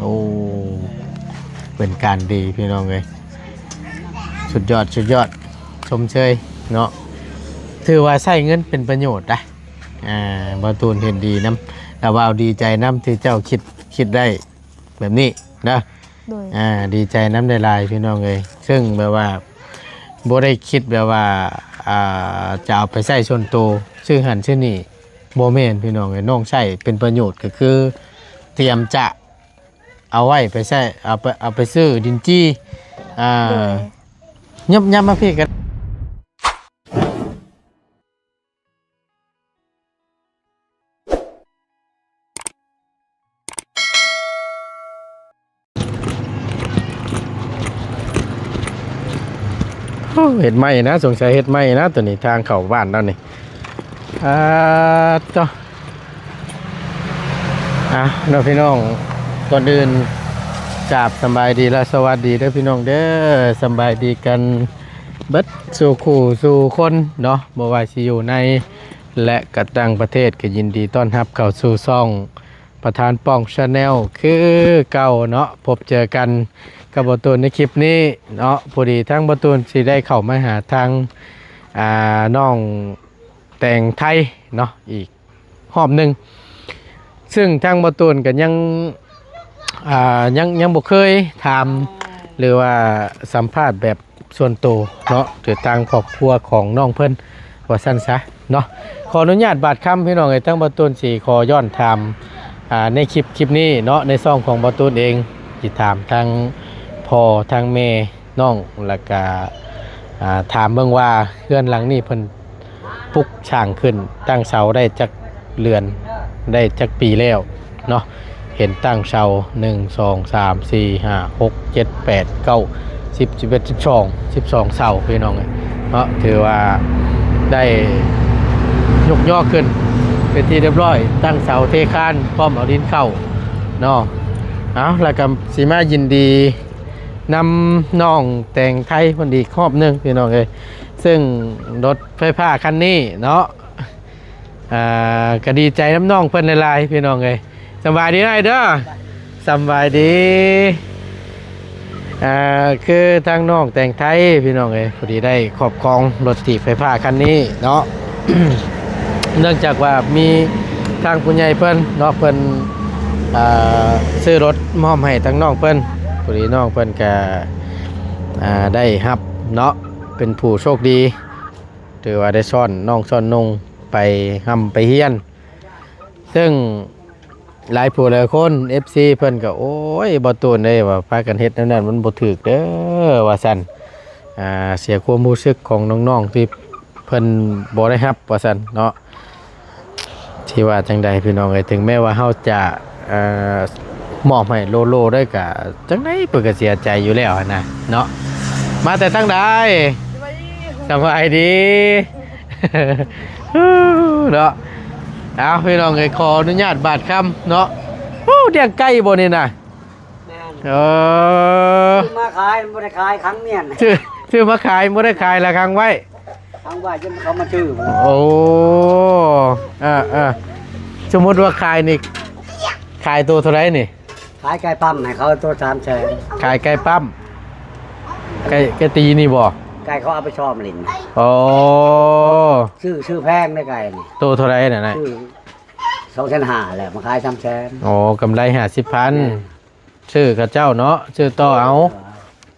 ໂອ້ ເປັນການດີພີ່ນ້ອງເອີຍ ສຸດຍອດ ສຸດຍອດ ຊົມເຊີຍເນາະ ຖືວ່າໃຊ້ເງິນເປັນປະໂຫຍດໄດ໋ ອ່າ ບ່າວຕູນເຫັນດີນຳ ແລ້ວບ່າວດີໃຈນຳທີ່ເຈົ້າຄິດ ຄິດໄດ້ແບບນີ້ເດີ ໂດຍ ອ່າ ດີໃຈນຳຫຼາຍໆ ພີ່ນ້ອງເອີຍ ເຊິ່ງແບບວ່າບໍ່ໄດ້ຄິດແບບວ່າ ອ່າ ຈະເອົາໄປໃຊ້ສ່ວນໂຕ ຊື້ຫັ້ນຊື້ນີ້ ບໍ່ແມ່ນພີ່ນ້ອງເອີຍ ນ້ອງໃຊ້ເປັນປະໂຫຍດ ກໍຄືຕຽມຈະເອົາໄວ້ໄປໃຊ້ ເອົາໄປ ເອົາໄປຊື້ດິນຈີ່ ອ່າ ໂດຍ ຫຍັບ ຫຍັບມາພີ້ກັນ ໂອ້ ເຮັດໃໝ່ນະ ສົງໄສເຮັດໃໝ່ນະ ໂຕນີ້ທາງເຂົ້າບ້ານລາວນີ້ ອ່າ ເນາະພີ່ນ້ອງ ກ່ອນອື່ນກາບສຳບາຍດີ ແລະ ສະຫວັດດີເດີພີ່ນ້ອງເດີ ສຳບາຍດີກັນເບິດສູ່ຄູ່ສູ່ຄົນເນາະ ບໍ່ວ່າຊິຢູ່ໃນ ແລະ ກະຕ່າງປະເທດ ກໍຍິນດີຕ້ອນຮັບເຂົ້າສູ່ຊ່ອງປະທານປ່ອງ Channel ຄືເກົ່າເນາະ ພົບເຈີກັນກັບບ່າວຕູນໃນຄລິບນີ້ເນາະ ພໍດີທາງບ່າວຕູນຊິໄດ້ເຂົ້າມາຫາທາງ ອ່າ ນ້ອງແຕງໄທເນາະ ອີກຮອບໜຶ່ງ ເຊິ່ງທາງບ່າວຕູນກໍຍັງ ອ່າ ຍັງ ຍັງບໍ່ເຄີຍຖາມ ຫຼືວ່າສຳພາດແບບ ສ່ວນໂຕເນາະ ຫຼືທາງຄອບຄົວຂອງນ້ອງເພິ່ນວ່າຊັ້ນຊະເນາະ ຂໍອະນຸຍາດບາດຄຳພີ່ນ້ອງເອີຍ ທາງບ່າວຕູນຊິຂໍຍ້ອນຖາມ ອ່າ ໃນຄລິບ ຄລິບນີ້ເນາະ ໃນຊ່ອງຂອງບ່າວຕູນເອງ ຊິຖາມທາງພໍ່ທາງແມ່ນ້ອງ ແລ້ວກະ ອ່າ ຖາມເບິ່ງວ່າເຮືອນຫຼັງນີ້ເພິ່ນ ປຸກສ້າງຂຶ້ນ ຕັ້ງເສົາໄດ້ຈັກເດືອນ ໄດ້ຈັກປີແລ້ວເນາະ ເຫັນຕັ້ງເສົາ ໜຶ່ງ ສອງ ສາມ ສີ່ ຫ້າ ຫົກ ເຈັດ ແປດ ເກົ້າ ສິບ ສິບເອັດ ສິບສອງ ສິບສອງເສົາພີ່ນ້ອງເອີຍເນາະ ຖືວ່າໄດ້ຍົກຍໍຂຶ້ນເປັນທີ່ຮຽບຮ້ອຍ ຕັ້ງເສົາເທຄານ ພ້ອມເອົາດິນເຂົ້າເນາະ ເອົາ ແລ້ວກໍຊິມາຍິນດີນຳນ້ອງແຕງໄທເພິ່ນອີກຮອບໜຶ່ງພີ່ນ້ອງເອີຍ ເຊິ່ງລົດ ໄຟຟ້າຄັນນີ້ເນາະ ອ່າ ກໍດີໃຈນຳນ້ອງເພິ່ນຫຼາຍໆ ພີ່ນ້ອງເອີຍ ສຳບາຍດີອ້າຍເດີ ສຳບາຍດີ ອ່າ ຄືທາງນ້ອງແຕງໄທພີ່ນ້ອງເອີຍ ພໍດີໄດ້ຄອບຄອງລົດຖີບໄຟຟ້າຄັນນີ້ເນາະ ເນື່ອງຈາກວ່າມີທາງຜູ້ໃຫຍ່ເພິ່ນເນາະ ເພິ່ນ ອ່າ ຊື້ລົດມອບໃຫ້ທາງນ້ອງເພິ່ນ ພໍດີນ້ອງເພິ່ນກະ ອ່າ ໄດ້ຮັບເນາະ ເປັນຜູ້ໂຊກດີ ຖືວ່າໄດ້ຊ້ອນນ້ອງຊ້ອນນຸ່ງໄປຮ່ຳໄປຮຽນ ເຊິ່ງຫຼາຍຜູ້ຫຼາຍຄົນ ເອັຟຊີ ເພິ່ນກໍ ໂອ້ຍ ບໍ່ຕູນເອີຍ ວ່າພາກັນເຮັດແນວນັ້ນມັນບໍ່ຖືກເດີ ວ່າຊັ້ນ ອ່າ ເສຍຄວາມຮູ້ສຶກຂອງນ້ອງໆ ທີ່ເພິ່ນບໍ່ໄດ້ຮັບ ວ່າຊັ້ນເນາະ ຊິວ່າຈັ່ງໃດພີ່ນ້ອງເອີຍ ເຖິງແມ້ວ່າເຮົາຈະ ເອີ ມອບໃຫ້ໂລໂລໄດ້ກະ ຈັ່ງໃດເພິ່ນກະເສຍໃຈຢູ່ແລ້ວຫັ້ນນະເນາະ ມາແຕ່ທາງໃດ? ສະບາຍດີ ເນາະ ເອົາ ພີ່ນ້ອງເອີຍ ຂໍອະນຸຍາດບາດຄຳເນາະ ໂອ້ ລ້ຽງໄກ່ບໍ່ນີ້ນະ? ແມ່ນ ເອີ ຊື້ມາຂາຍ ບໍ່ໄດ້ຂາຍ ຂັງເມຍນ ຊື້ ຊື້ມາຂາຍ ບໍ່ໄດ້ຂາຍ ລະຂັງໄວ້ ຂັງໄວ້ຈົນເຂົາມາຊື້ ໂອ້ ເອີ ເອີ ສົມມຸດວ່າຂາຍນີ້ ຂາຍໂຕເທົ່າໃດນີ້? ຂາຍໄກ່ປ້ຳໃຫ້ເຂົາໂຕສາມແສນ ຂາຍໄກ່ປ້ຳ ໄກ່ ໄກ່ຕີນີ້ບໍ່? ໄກ່ເຂົາເອົາໄປຊ້ອມຫຼິ້ນ ອໍ ຊື້ ຊື້ແພງໄດ໋ໄກ່ນີ້ ໂຕເທົ່າໃດນັ້ນນະ? ຊື້ສອງແສນຫ້າແຫຼະ ມາຂາຍສາມແສນ ອໍ ກຳໄລຫ້າສິບພັນ ແມ່ນ ຊື້ເຂົາເຈົ້າເນາະ ຊື້ຕໍ່ເອົາ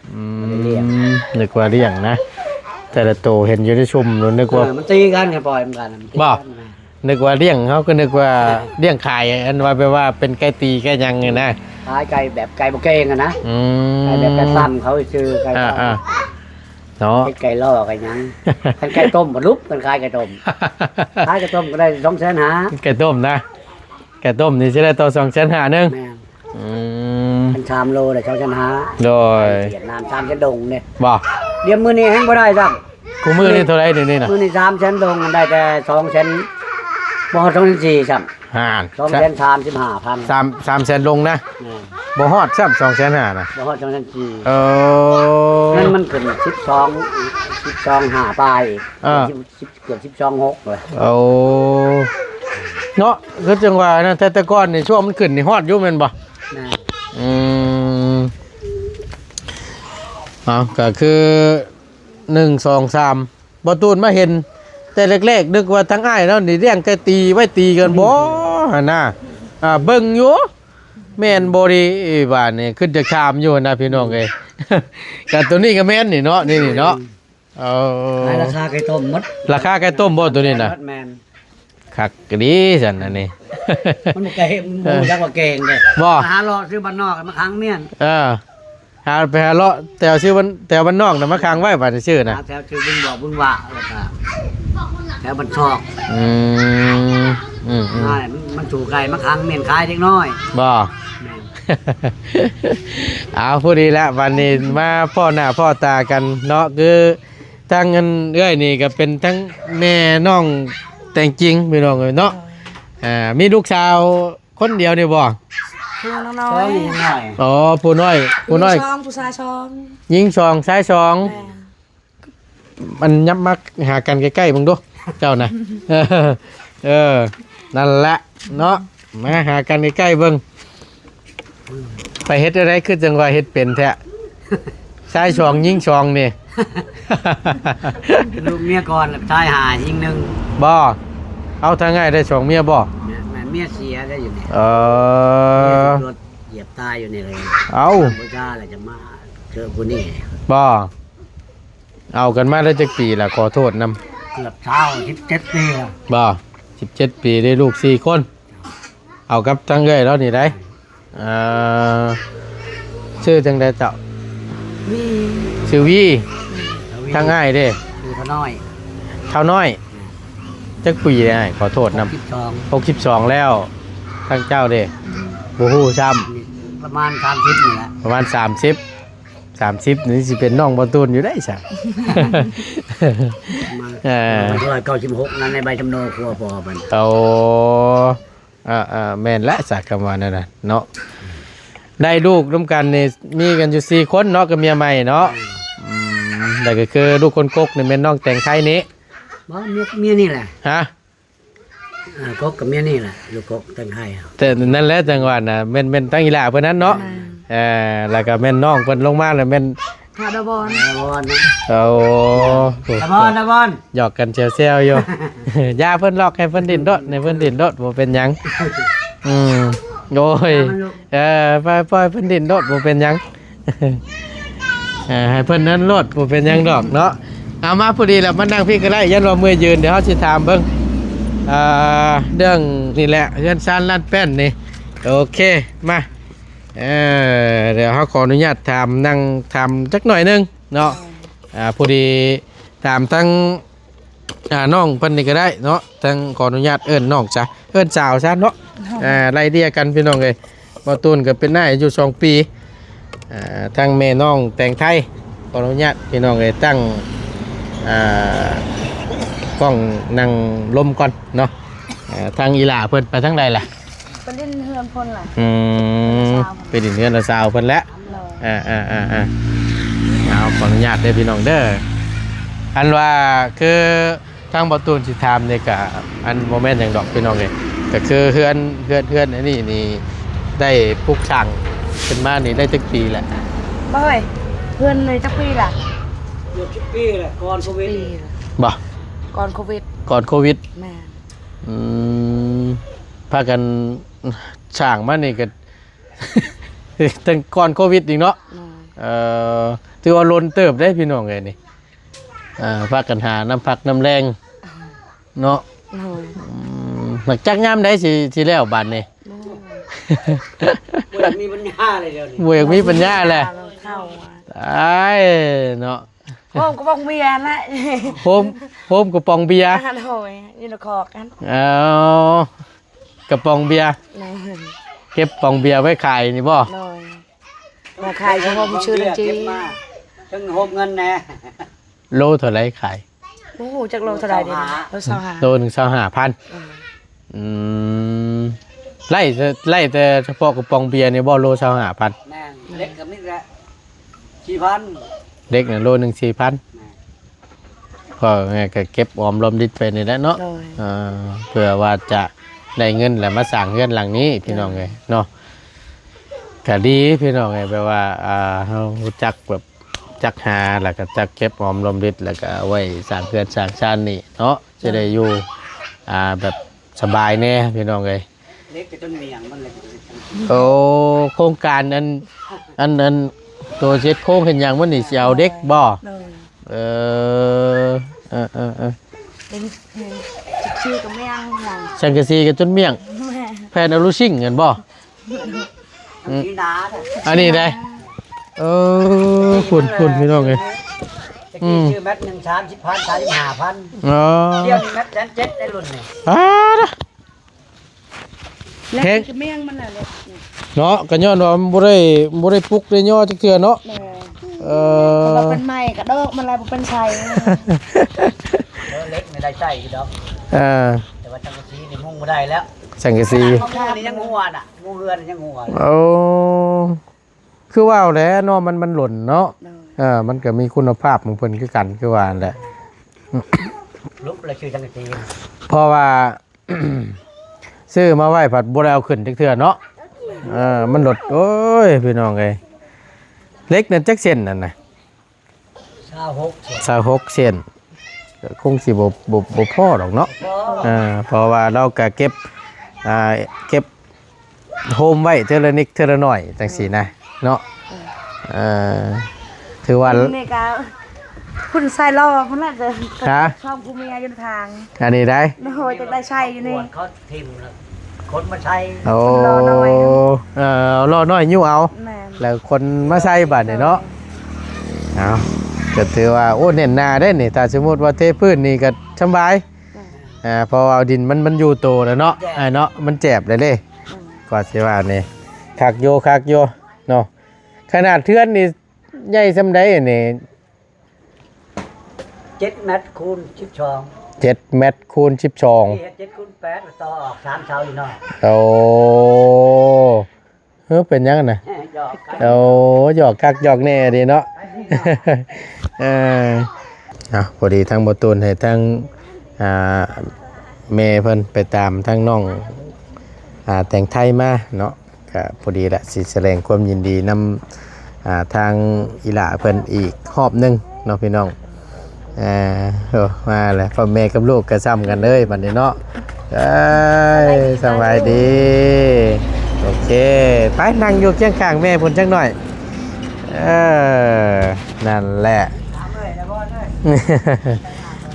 ເອີ ອືມ ບໍ່ໄດ້ລ້ຽງ ນຶກວ່າລ້ຽງນະ ແຕ່ລະໂຕເຫັນຢູ່ໃນຊຸ່ມ ນຶກວ່າ ເອີ ມັນຕີກັນ ກໍປ່ອຍມັນກັນ ມັນຕີ ບໍ່ ກັນນະ ນຶກວ່າລ້ຽງ ເຮົາກໍນຶກວ່າລ້ຽງຂາຍ ອັນວ່າແບບວ່າເປັນໄກ່ຕີໄກ່ຫຍັງນີ້ນະ ຂາຍໄກ່ແບບໄກ່ບໍ່ເກັ່ງຫັ້ນນະ ອືມ ໄກ່ແບບໄກ່ປ້ຳເຂົາຊື່ ໄກ່ ອ່າໆ ເນາະ ເຮັດໄກ່ລໍ້ໄກ່ຫຍັງ ຄັນໄກ່ຕົ້ມບໍ່ລຸບ ຄັນຂາຍໄກ່ຕົ້ມ ຂາຍໄກ່ຕົ້ມກໍໄດ້ສອງແສນຫ້າ ໄກ່ຕົ້ມນະ ໄກ່ຕົ້ມນີ້ຊິໄດ້ຕໍ່ສອງແສນຫ້າໜຶ່ງ ແມ່ນ ອືມ ຄັນສາມໂລໄດ້ສອງແສນຫ້າ ໂດຍ ຫວຽດນາມສາມແສນດົງເດ້ ບໍ່ ດຽວມື້ນີ້ແຮງບໍ່ໄດ້ຊ້ຳ ຄູ່ມື້ນີ້ເທົ່າໃດດຽວນີ້ນະ? ມື້ນີ້ສາມແສນດົງ ມັນໄດ້ແຕ່ສອງແສນ ບໍ່ຮອດສອງແສນສີ່ຊ້ຳ ຫັ້ນ ສອງແສນສາມສິບຫ້າພັນ ສາມ ສາມແສນລົງນະ ແມ່ນ ບໍ່ຮອດຊ້ຳສອງແສນຫ້ານະ ບໍ່ຮອດສອງແສນສີ່ ເອີ ເງິນມັນຂຶ້ນສິບສອງ ສິບສອງຫ້າປາຍ ເອີ ສິບ ເກືອບສິບສອງຫົກເລີຍ ໂອ້ ເນາະ ຄືຈັ່ງວ່ານະ ແຕ່ ແຕ່ກ່ອນນີ້ ຊ່ວງມັນຂຶ້ນນີ້ຮອດຢູ່ແມ່ນບໍ່? ແມ່ນ ອືມ ເອົາ ກໍຄື ໜຶ່ງ ສອງ ສາມ ບໍ່ຕູນມາເຫັນແຕ່ແລກໆ ນຶກວ່າທາງອ້າຍເຮົານີ້ລ້ຽງແຕ່ຕີໄວ້ຕີກັນບໍ່ຫັ້ນນະ ອ່າ ເບິ່ງຢູ່ ແມ່ນບໍ່ດີ ບາດນີ້ຄິດຈະຖາມຢູ່ນະ ພີ່ນ້ອງເອີຍ ກໍໂຕນີ້ກໍແມ່ນນີ້ເນາະ ນີ້ ນີ້ເນາະ ເອີ ຂາຍລາຄາໄກ່ຕົ້ມໝົດ ລາຄາໄກ່ຕົ້ມບໍ່ໂຕນີ້ນະ ແມ່ນ ຄັກອີ່ຫຼີຊັ້ນອັນນີ້ ມັນບໍ່ໄກ ມັນບໍ່ຮູ້ຈັກວ່າແກງເດ້ ບໍ່ ໄປຫາເລາະຊື້ບ້ານນອກມາຂັງມ້ຽນ ເອີ ຫາ ໄປຫາເລາະແຖວຊື່ບ້ານ ແຖວບ້ານນອກນະ ມາຂັງໄວ້ບາດນີ້ຊື່ນະ ຫາແຖວຊື່ບຶງບໍ່ບຶງຫວ້າ ແລ້ວກະແຖວບ້ານຊອກ ອືມ ອືມໆ ມັນ ມັນສູ້ໄກ່ມາຂັງມ້ຽນຂາຍເດັກນ້ອຍ ບໍ່ ແມ່ນ ເອົາ ພໍດີລະ ບາດນີ້ມາພໍ້ໜ້າພໍ້ຕາກັນເນາະ ຄືທາງອັນເອື້ອຍນີ້ກໍເປັນທັງແມ່ນ້ອງແຕງຈິງ ພີ່ນ້ອງເອີຍເນາະ ໂດຍ ອ່າ ມີລູກສາວຄົນດຽວນີ້ບໍ່? ຜູ້ນ້ອຍ ຜູ້ນ້ອຍ ອໍ ຜູ້ນ້ອຍ ຜູ້ນ້ອຍ ຍິງສອງ ຜູ້ຊາຍສອງ ຍິງສອງ ຊາຍສອງ ແມ່ນ ມັນຫຍັບມາຫາກັນໃກ້ໆເບິ່ງດູ ເຈົ້ານະ ເອີ ນັ້ນລະເນາະ ມາຫາກັນໃກ້ໆເບິ່ງ ໄປເຮັດແນວໃດຄືຈັ່ງວ່າເຮັດເປັນແທ້ ຊາຍສອງຍິງສອງນີ້ ລູກເມຍກ່ອນ ຊາຍຫ້າຍິງໜຶ່ງ ບໍ່ ເອົາ ທາງອ້າຍໄດ້ສອງເມຍບໍ່? ແມ່ນ ເມຍເສຍໄດ້ຢູ່ນີ້ ເອີ ເມຍຖືກລົດຢຽບຕາຍຢູ່ນີ້ເລີຍ ເອົ້າ ບໍ່ຈ້າແລ້ວຈະມາເຈີຜູ້ນີ້ ບໍ່ ເອົາກັນມາໄດ້ຈັກປີລະ? ຂໍໂທດນຳ ເກືອບຊາວ ສິບເຈັດປີລະ ບໍ່ ສິບເຈັດປີ ໄດ້ລູກສີ່ຄົນ ເອົາກັບທາງເອື້ອຍລາວນີ້ໄດ໋ ເອີ ຊື່ຈັ່ງໃດເຈົ້າ? ວີ ຊື່ວີ ທາງອ້າຍເດ? ຊື່ທ້າວນ້ອຍ ທ້າວນ້ອຍ ຈັກປີແລ້ວອ້າຍ? ຂໍໂທດນຳ ຫົກສິບສອງ ຫົກສິບສອງແລ້ວ ທາງເຈົ້າເດ? ບໍ່ຮູ້ຊ້ຳ ປະມານສາມສິບນີ້ແຫຼະ ປະມານສາມສິບ ສາມສິບນີ້ຊິເປັນນ້ອງບ່າວຕູນຢູ່ໄດ໋ຊະ ປະມານ ເອີ ຮ້ອຍເກົ້າສິບຫົກນັ້ນ ໃນໃບສຳໂນຄົວພໍ່ມັນ ໂອ້ ອ່າໆ ແມ່ນແຫຼະ ສາກຳວ່ານັ້ນນະເນາະ ໄດ້ລູກນຳກັນນີ້ ມີກັນຢູ່ສີ່ຄົນເນາະ ກັບເມຍໃໝ່ເນາະ ອືມ ແລ້ວກໍຄືລູກຄົນກົກນີ້ແມ່ນນ້ອງແຕງໄທນີ້ ບໍ່ ເມຍ ເມຍນີ້ແຫຼະ ຮະ ອ່າ ກົກກັບເມຍນີ້ແຫຼະ ລູກກົກແຕງໄທ ແຕ່ນັ້ນແຫຼະ ຈັ່ງວ່ານະ ແມ່ນ ແມ່ນທາງອີ່ຫຼ້າເພິ່ນນັ້ນເນາະ ແມ່ນ ເອີ ແລ້ວກໍແມ່ນນ້ອງເພິ່ນລົງມາ ແລ້ວແມ່ນ ດາວບອນ ດາວບອນ ໂອ້ ດາວບອນ ດາວບອນ ຫຍອກກັນແຊວໆຢູ່ ຢ່າເພິ່ນຫຼອກ ໃຫ້ເພິ່ນດິ້ນໂລດ ໃຫ້ເພິ່ນດິ້ນໂລດ ບໍ່ເປັນຫຍັງ ອືມ ໂອ້ຍ ເອີ ປ່ອຍ ປ່ອຍເພິ່ນດິ້ນໂລດ ບໍ່ເປັນຫຍັງ ເອີ ໃຫ້ເພິ່ນນັ້ນໂລດ ບໍ່ເປັນຫຍັງດອກເນາະ ເອົາມາ ພໍດີລະ ມານັ່ງພີ້ກໍໄດ້ ຢ້ານວ່າເມື່ອຍຢືນ ດຽວເຮົາຊິຖາມເບິ່ງ ເອີ ເລື່ອງນີ້ແຫຼະ ເຮືອນຊານລານແປ້ນນີ້ ໂອເຄ ມາ ເອີ ດຽວເຮົາຂໍອະນຸຍາດຖາມ ນັ່ງຖາມຈັກໜ້ອຍໜຶ່ງເນາະ ອ່າ ພໍດີຖາມທັງ ອ່າ ນ້ອງເພິ່ນນີ້ກໍໄດ້ເນາະ ທັງຂໍອະນຸຍາດເອີ້ນນ້ອງຊະ ເອີ້ນສາວຊະເນາະ ເອີ ໄລ່ເລ່ຍກັນພີ່ນ້ອງເອີຍ ບ່າວຕູນກໍເປັນອ້າຍອາຍຸສອງປີ ອ່າ ທາງແມ່ນ້ອງແຕງໄທ ຂໍອະນຸຍາດພີ່ນ້ອງເອີຍ ຕັ້ງ ອ່າ ກ້ອງນັ່ງລົມກ່ອນເນາະ ອ່າ ທາງອີ່ຫຼ້າເພິ່ນໄປທາງໃດລະ? ໄປຫຼິ້ນເຮືອນເພິ່ນລະ ອືມ ໄປຫຼິ້ນເຮືອນນ້າສາວເພິ່ນແຫຼະ ໂດຍ ອ່າໆໆ ເອົາ ຂໍອະນຸຍາດເດີພີ່ນ້ອງເດີ ອັນວ່າຄືທາງບ່າວຕູນຊິຖາມນີ້ກະ ອັນບໍ່ແມ່ນຫຍັງດອກພີ່ນ້ອງເອີຍ ກະຄືເຮືອນ ເຮືອນ ເຮືອນອັນນີ້ນີ້ ໄດ້ປຸກສ້າງຂຶ້ນມານີ້ໄດ້ຈັກປີແລ້ວ? ບໍ່ເອີຍ ເຮືອນນີ້ຈັກປີລະ? ເກືອບສິບປີແລ້ວ ກ່ອນໂຄວິດ ສິບປີລະ ບໍ່? ກ່ອນໂຄວິດ ກ່ອນໂຄວິດ ແມ່ນ ອືມ ພາກັນສ້າງມານີ້ກໍ ຕັ້ງກ່ອນໂຄວິດອີກເນາະ ໂດຍ ເອີ ຖືວ່າດົນເຕີບເດ້ພີ່ນ້ອງເອີຍນີ້ ເອີ ພາກັນຫານ້ຳພັກນ້ຳແລງເນາະ ໂດຍ ອືມ ຈັກຍາມໃດຊິ ຊິແລ້ວບາດນີ້ ບໍ່ ບໍ່ຢາກມີປັນຍາເລີຍດຽວນີ້ ບໍ່ຢາກມີປັນຍາແຫຼະ ຕາຍເນາະ ໂຮມກະປ໋ອງເບຍຫັ້ນແຫຼະ ໂຮມ ໂຮມກະປ໋ອງເບຍ ໂດຍ ຢູ່ໃນຄອກຫັ້ນ ເອົາ ກະປ໋ອງເບຍ ໂດຍ ເກັບປ໋ອງເບຍໄວ້ຂາຍນີ້ບໍ່? ໂດຍ ມາຂາຍສະເພາະມື້ຊື່ນະຈີ ເກັບມາ ເຖິງໂຮມເງິນແດ່ ໂລເທົ່າໃດຂາຍ? ບໍ່ຮູ້ຈັກໂລເທົ່າໃດເດ ໂລຊາວຫ້າ ໂລຊາວຫ້າ ໂລໜຶ່ງຊາວຫ້າພັນ ເອີ ອືມ ໄລ່ ໄລ່ແຕ່ສະເພາະກະປ໋ອງເບຍນີ້ບໍ່ ໂລຊາວຫ້າພັນ? ແມ່ນ ເຫຼັກກໍມີແຕ່ສີ່ພັນ ເຫຼັກນະໂລໜຶ່ງສີ່ພັນ ແມ່ນ ກໍ ກໍເກັບອອມລອມລິດໄປນີ້ແຫຼະເນາະ ໂດຍ ເອີ ເພື່ອວ່າຈະໄດ້ເງິນແລ້ວມາສ້າງເຮືອນຫຼັງນີ້ ໂດຍ ພີ່ນ້ອງເອີຍເນາະ ໂດຍ ກະດີພີ່ນ້ອງເອີຍ ແບບວ່າ ອ່າ ເຮົາຮູ້ຈັກແບບ ຈັກຫາ ແລ້ວກະຈັກເກັບຫອມລອມລິດ ແລ້ວກະເອົາໄວ້ສ້າງເຮືອນສ້າງຊານນີ້ເນາະ ຈະໄດ້ຢູ່ ອ່າ ແບບສະບາຍແດ່ພີ່ນ້ອງເອີຍ. ເຫຼັກກະຈົນໝ້ຽງມັນແຫຼະ. ໂອ້ ໂຄງການອັນ ອັນ ອັນ ໂຕເຮັດໂຄງເຮັດຫຍັງມັນນີ້ ຊິເອົາເຫຼັກບໍ່? ໂດຍ. ເອີ ເອີ ເອີ ເອີ ເປັນ ເປັນ ຊິກະສີກະໝ້ຽງຫຍັງ ສັງກະສີກະຈົນໝ້ຽງ ແມ່ນ ແຜ່ນອະລູຊິງຫັ້ນບໍ່? ອືມ ອັນນີ້ໄດ໋ ເອີ ພຸ້ນໆ ພີ່ນ້ອງເອີຍ ຕະກີ້ ອືມ ຊື້ແມັດໜຶ່ງ ສາມສິບພັນ ສາມສິບຫ້າພັນ ອໍ ດຽວນີ້ແມັດແສນເຈັດ ໄດ້ລຸ້ນນີ້ ປາດ ແລ້ວ ເຮັດ ກະແມ່ງມັນລະເນາະ ກະຍ້ອນວ່າມັນບໍ່ໄດ້ ບໍ່ໄດ້ປຸກໄດ້ຍໍຈັກເທື່ອເນາະ ແມ່ນ ເອີ ເພາະວ່າເປັນໃໝ່ກະດອກມັນລະບໍ່ເປັນໄຊ ເອີ ເຫຼັກນີ້ໄດ້ໃຊ້ຢູ່ດອກ ເອີ ແຕ່ວ່າສັງກະສີນີ້ມຸງບໍ່ໄດ້ແລ້ວ ສັງກະສີ ມຸງນີ້ຍັງຮົ່ວນະ ມຸງເຮືອນຍັງຮົ່ວ ໂອ້ ຄືວ່າແຫຼະເນາະ ມັນ ມັນຫຼົ່ນເນາະ ໂດຍ ເອີ ມັນກະມີຄຸນນະພາບຂອງເພິ່ນຄືກັນ ຄືວ່າຫັ້ນແຫຼະ ລຸກແລ້ວຊື່ຈັງຊີ້ ເພາະວ່າ ຊື້ມາໄວ້ພັດບໍ່ໄດ້ເອົາຂຶ້ນຈັກເທື່ອເນາະ ເອີ ມັນຫຼົດ ໂອ້ຍ ພີ່ນ້ອງເອີຍ ເຫຼັກນັ້ນຈັກເສັ້ນນັ້ນນະ? ຊາວຫົກເສັ້ນ ຊາວຫົກເສັ້ນ ກະຄົງຊິບໍ່ ບໍ່ ບໍ່ພໍດອກເນາະ ບໍ່ພໍ ເອີ ເພາະວ່າລາວກະເກັບ ອ່າ ເກັບ ໂຮມໄວ້ເທື່ອລະນິດເທື່ອລະໜ້ອຍຈັ່ງຊີ້ນະເນາະ ເອີ ເອີ ຖືວ່າ ນີ້ກະ ພຸ້ນໃສ່ລໍ້ພຸ້ນລະ ຮະ ຊ່ອງຜູ້ເມຍຢູ່ທາງ ອັນນີ້ໄດ໋ ໂດຍ ຈັກໄດ້ໃຊ້ຢູ່ນີ້ ເຂົາຖິ້ມແລ້ວ ຄົນມາໃສ່ ໂອ້ ເອີ ລໍ້ນ້ອຍຍູ້ເອົາ ແມ່ນ ແລ້ວຄົນມາໃສ່ບາດນີ້ເນາະ ເອົາ ກະຖືວ່າ ໂອ້ ແໜ້ນໜາເດ້ນີ້ ຖ້າສົມມຸດວ່າເທພື້ນນີ້ກະສຳບາຍ ອ່າ ເພາະວ່າດິນມັນ ມັນຢູ່ໂຕແລ້ວເນາະ ແຈບ ອ້າຍເນາະ ມັນແຈບແລ້ວເດ້ ອືມ ກວ່າຊິວ່ານີ້ ຄັກຢູ່ ຄັກຢູ່ເນາະ ຂະໜາດເຮືອນນີ້ໃຫຍ່ສ່ຳໃດນີ້? ເຈັດແມັດຄູນສິບສອງ ເຈັດແມັດຄູນສິບສອງ ທີ່ເຮັດເຈັດຄູນແປດ ຕໍ່ອອກສາມເສົາອີກເນາະ ໂອ້ ເອີ ເປັນຫຍັງຫັ້ນນະ? ຫຍອກກັນ ໂອ້ ຫຍອກຄັກຫຍອກແນ່ເດເນາະ ເອີ ເອົາ ພໍດີທາງບໍ່ຕູນໃຫ້ທາງ ອ່າ ແມ່ເພິ່ນໄປຕາມທາງນ້ອງ ອ່າ ແຕງໄທມາເນາະ ກະພໍດີລະ ຊິສະແດງຄວາມຍິນດີນຳ ອ່າ ທາງອີ່ຫຼ້າເພິ່ນອີກຮອບໜຶ່ງເນາະພີ່ນ້ອງ ອ່າ ໂອ້ ມາແລ້ວ ພໍ່ແມ່ກັບລູກກະສ່ຳກັນເລີຍບັດນີ້ເນາະ ເອີຍ ສະບາຍດີ ໂອເຄ ໄປນັ່ງຢູ່ຄຽງຂ້າງແມ່ພຸ້ນຈັກໜ້ອຍ ເອີ ນັ້ນແຫຼະ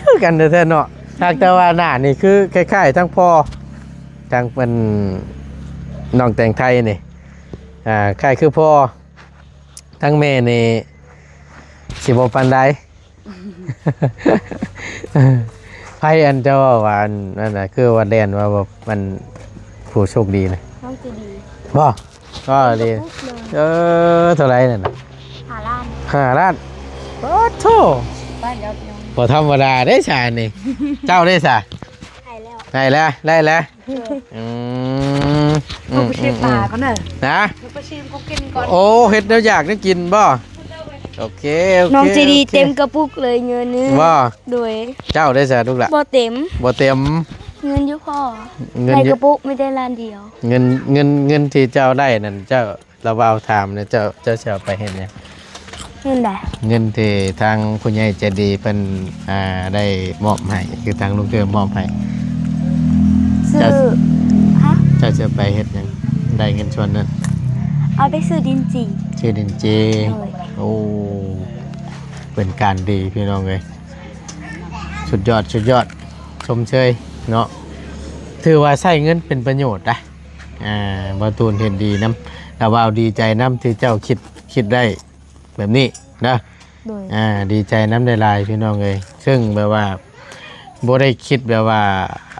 ຄືກັນແທ້ໆເນາະ ຫາກແຕ່ວ່າໜ້ານີ້ຄືຄ້າຍໆທັງພໍ່ ທັງເພິ່ນ ນ້ອງແຕງໄທນີ້ ອ່າ ຄ້າຍຄືພໍ່ ທັງແມ່ນີ້ຊິບໍ່ປານໃດ ໃຜອັນເຈົ້າເວົ້າວ່າອັນນັ້ນນະ ຄືວ່າແລ່ນວ່າແບບມັນຜູ້ໂຊກດີນະ ນ້ອງໃຈດີ ບໍ່? ກໍດີ ເອີ ເທົ່າໃດນັ້ນນະ? ຫ້າລ້ານ ຫ້າລ້ານ ໂອ້ໂທ້ ບໍ່ທຳມະດາເດ້ຊະນີ້ ເຈົ້າເດ້ຊະ ໃຫ້ແລ້ວ ໃຫ້ແລ້ວ ໄດ້ແລ້ວ ອືມ ເຮົາໄປຊື້ປາກ່ອນເດີ ນະ ເຮົາໄປຊື້ຂອງກິນກ່ອນ ໂອ້ ເຮັດແນວຢາກແນວກິນບໍ່? ໂອເຄ ໂອເຄ ນ້ອງໃຈດີ ໂອເຄ ເຕັມກະປຸກເລີຍເງິນນີ້ ບໍ່? ໂດຍ ເຈົ້າໄດ້ຊະລູກຫຼະ ບໍ່ເຕັມ ບໍ່ເຕັມ ເງິນຢູ່ພໍ ເງິນຢູ່ ໃນກະປຸກມີແຕ່ລ້ານດຽວ ເງິນ ເງິນ ເງິນທີ່ເຈົ້າໄດ້ນັ້ນ ເຈົ້າ ລາວເວົ້າຖາມແດ່ ເຈົ້າ ເຈົ້າຊິເອົາໄປເຮັດຫຍັງ? ເງິນໃດ? ເງິນທີ່ທາງຜູ້ໃຫຍ່ໃຈດີເພິ່ນ ອ່າ ໄດ້ມອບໃຫ້ ຄືທາງລຸງເຕີມມອບໃຫ້ ຊື້ ເຈົ້າ ຮະ? ເຈົ້າຊິເອົາໄປເຮັດຫຍັງ? ໄດ້ເງິນສ່ວນນັ້ນ ເອົາໄປຊື້ດິນຈີ່ ຊື້ດິນຈີ່ ໂດຍ ໂອ້ ເປັນການດີພີ່ນ້ອງເອີຍ ສຸດຍອດ ສຸດຍອດ ຊົມເຊີຍເນາະ ຖືວ່າໃຊ້ເງິນເປັນປະໂຫຍດນະ. ອ່າ ບ່າວຕູນເຫັນດີນຳ ລະວ່າດີໃຈນຳທີ່ເຈົ້າຄິດ ຄິດໄດ້ແບບນີ້ເນາະ ໂດຍ ອ່າ ດີໃຈນຳຫຼາຍໆ ພີ່ນ້ອງເອີຍ ເຊິ່ງແບບວ່າບໍ່ໄດ້ຄິດແບບວ່າ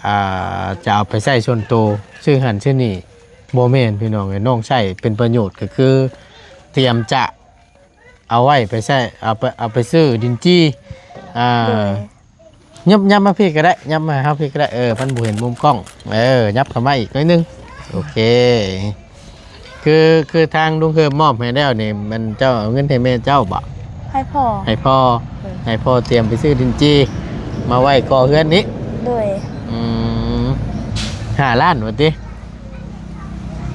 ອ່າ ຈະເອົາໄປໃຊ້ສ່ວນໂຕ ຊື້ຫັ້ນຊື້ນີ້ ບໍ່ແມ່ນ ພີ່ນ້ອງເອີຍ ນ້ອງໃຊ້ເປັນປະໂຫຍດ ກໍຄືຕຽມຈະ ເອົາໄວ້ໄປໃຊ້ ເອົາໄປ ເອົາໄປຊື້ດິນຈີ່ ອ່າ ໂດຍ ຍັບ ຍັບມາພີ້ກໍໄດ້ ຍັບມາຫາເຮົາພີ້ກໍໄດ້ ເອີ ມັນບໍ່ເຫັນມຸມກ້ອງ ເອີ ຍັບເຂົ້າມາອີກໜ້ອຍໜຶ່ງ ໂອເຄ ຄື ຄືທາງລຸງເຮີມມອບໃຫ້ແລ້ວນີ້ ມັນເຈົ້າເອົາເງິນໃຫ້ແມ່ເຈົ້າບໍ່? ໃຫ້ພໍ່ ໃຫ້ພໍ່ ໂດຍ ໃຫ້ພໍ່ຕຽມໄປຊື້ດິນຈີ່ ມາໄວ້ກໍ່ເຮືອນນີ້ ໂດຍ ອືມ ຫ້າລ້ານວ່າຕິ?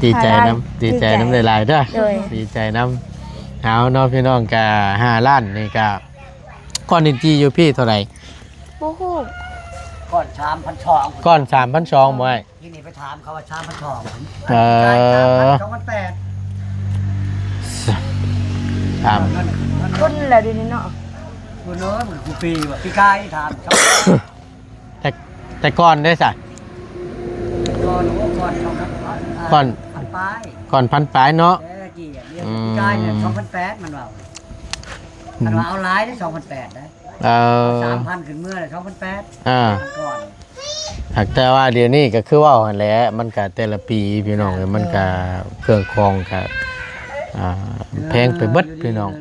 ດີໃຈນຳ ດີໃຈນຳຫຼາຍໆເດີ ໂດຍ ດີໃຈນຳ. ເອົາເນາະ ພີ່ນ້ອງ ກະຫ້າລ້ານນີ້ກະ ກ້ອນດິນຈີ່ຢູ່ພີ້ເທົ່າໃດ? ບໍ່ຮູ້ ກ້ອນສາມພັນສອງ ກ້ອນສາມພັນສອງບໍ່ອ້າຍ? ທີ່ນີ້ໄປຖາມເຂົາວ່າສາມພັນສອງ ເອີ ສາມ ຄົນແລ້ວດຽວນີ້ເນາະ ຄົນເນາະ ມັນກູປີວ່າ ປີກາຍຖາມເຂົາ ແຕ່ ແຕ່ກ່ອນເດ້ຊະ? ກ່ອນ ໂອ້ ກ່ອນສອງພັນ ກ່ອນ ພັນປາຍ ກ່ອນພັນປາຍເນາະ ແຕ່ກີ້ ອືມ ປີກາຍນີ້ສອງພັນແປດ ມັນເວົ້າ ອືມ ມັນວ່າເອົາຫຼາຍເດ້ ສອງພັນແປດ ເອີ ສາມພັນຂຶ້ນເມືອແລ້ວ ສອງພັນແປດ ເອີ ກ່ອນ ຫາກແຕ່ວ່າດຽວນີ້ກໍຄືເວົ້າຫັ້ນແຫຼະ ມັນກະແຕ່ລະປີພີ່ນ້ອງເອີຍ ມັນກະເຄື່ອງຂອງກະ ອ່າ ແພງໄປເບິດພີ່ນ້ອງ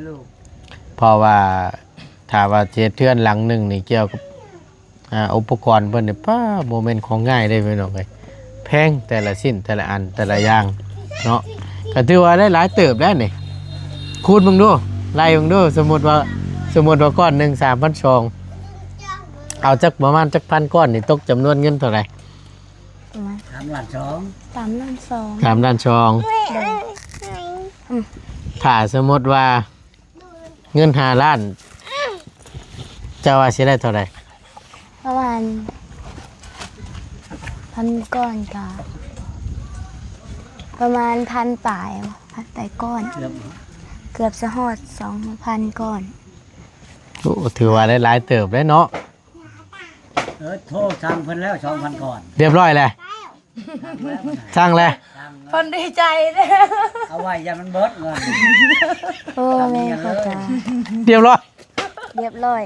ເພາະວ່າຖ້າວ່າຊິເຮັດເຮືອນຫຼັງໜຶ່ງນີ້ ກ່ຽວກັບ ອ່າ ອຸປະກອນເພິ່ນນີ້ ປ້າ ບໍ່ແມ່ນຂອງງ່າຍເດ້ພີ່ນ້ອງເອີຍ ແພງແຕ່ລະຊິ້ນ ແຕ່ລະອັນ ແຕ່ລະຢ່າງເນາະ ກໍຖືວ່າໄດ້ຫຼາຍເຕີບແລ້ວນີ້ ຄູນເບິ່ງດູ ໄລ່ເບິ່ງດູ ສົມມຸດວ່າ ສົມມຸດວ່າກ້ອນໜຶ່ງສາມພັນສອງ ເອົາຈັກປະມານຈັກພັນກ້ອນນີ້ ຕົກຈຳນວນເງິນເທົ່າໃດ? ປະມານສາມລ້ານສອງ ສາມລ້ານສອງ ສາມລ້ານສອງ ໂດຍ ອືມ ຖ້າສົມມຸດວ່າເງິນຫ້າລ້ານ ເຈົ້າວ່າຊິໄດ້ເທົ່າໃດ? ປະມານ ພັນກ້ອນກະ ປະມານພັນປາຍ ພັນປາຍກ້ອນ ເກືອບ ເກືອບຈະຮອດສອງພັນກ້ອນ. ໂອ້ ຖືວ່າໄດ້ຫຼາຍເຕີບເດ້ເນາະ. ເອີ ໂທສັ່ງເພິ່ນແລ້ວສອງພັນກ້ອນ ຮຽບຮ້ອຍແລ້ວ ສັ່ງແລ້ວ ສັ່ງແລ້ວ ເພິ່ນດີໃຈເດ້ ເອົາໄວ້ຢ້ານມັນເບິດເງິນ ໂອ້ ແມ່ນເຂົ້າໃຈ ຮຽບຮ້ອຍ ຮຽບຮ້ອຍ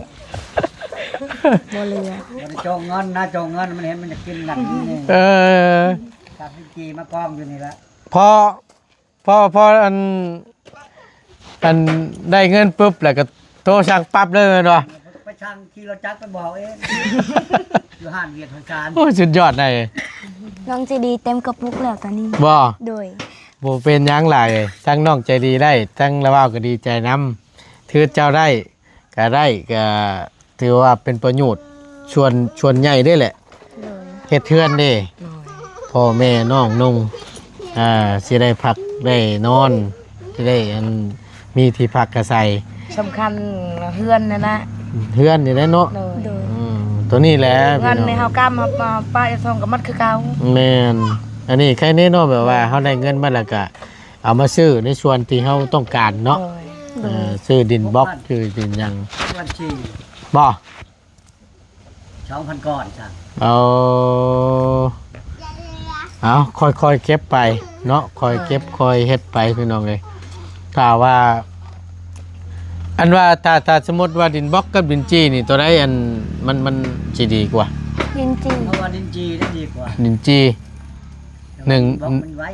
ບໍ່ເຫຼືອ ບໍ່ໄດ້ຈ້ອງເງິນນະ ຈ້ອງເງິນມັນເຫັນມັນຈະກິນກັນນີ້ ເອີ ຕັດວິຈີມາກອງຢູ່ນີ້ລະ ພໍ ພໍ ພໍອັນ ອັນໄດ້ເງິນປຶບ ແລ້ວກໍໂທສັ່ງປັບເລີຍແມ່ນບໍ່? ໄປສັ່ງຂີ່ລົດຈັກໄປບອກເອງ ຢູ່ຮ້ານວຽກທາງການ ໂອ້ຍ ສຸດຍອດໄດ໋ ນ້ອງໃຈດີເຕັມກະປຸກແລ້ວຕອນນີ້ ບໍ່? ໂດຍ ບໍ່ເປັນຫຍັງຫຼາຍ ທັງນ້ອງໃຈດີໄດ້ ທັງລາວາວກໍດີໃຈນຳ ຖືເຈົ້າໄດ້ ກະໄດ້ ກະຖືວ່າເປັນປະໂຫຍດສ່ວນ ສ່ວນໃຫຍ່ເດ້ແຫຼະ ໂດຍ ເຮັດເຮືອນເດ້ ໂດຍ ພໍ່ແມ່ນ້ອງນຸ່ງ ອ່າ ຊິໄດ້ພັກໄດ້ນອນ ຊິໄດ້ອັນ ມີທີ່ພັກອາໄສ ສຳຄັນເຮືອນນັ້ນນະ ເຮືອນນີ້ແຫຼະເນາະ ໂດຍ ໂດຍ ອືມ ໂຕນີ້ແຫຼະ ເຮືອນໃນເຮົາກຳ ເຮົາ ເຮົາປະຈະສົ່ງກໍໝົດຄືເກົ່າ ແມ່ນ ອັນນີ້ໃຄແນ່ເນາະ ແບບວ່າເຮົາໄດ້ເງິນມາແລ້ວກະ ເອົາມາຊື້ໃນສ່ວນທີ່ເຮົາຕ້ອງການເນາະ ໂດຍ ເອີ ຊື້ດິນບລັອກ ຊື້ດິນຫຍັງ ວັນທີ ບໍ່ ສອງພັນກ້ອນຊະ ເອົາ ເອົາ ຄ່ອຍໆເກັບໄປເນາະ ຄ່ອຍເກັບ ໂດຍ ຄ່ອຍເຮັດໄປພີ່ນ້ອງເອີຍ ຖ້າວ່າ ອັນວ່າ ຖ້າ ຖ້າສົມມຸດວ່າດິນບລັອກກັບດິນຈີ່ນີ້ ໂຕໃດອັນ ມັນ ມັນຊິດີກວ່າ? ດິນຈີ່ ເພາະວ່າດິນຈີ່ໄດ້ດີກວ່າ ດິນຈີ່ ໜຶ່ງ ບລັອກມັນໄວ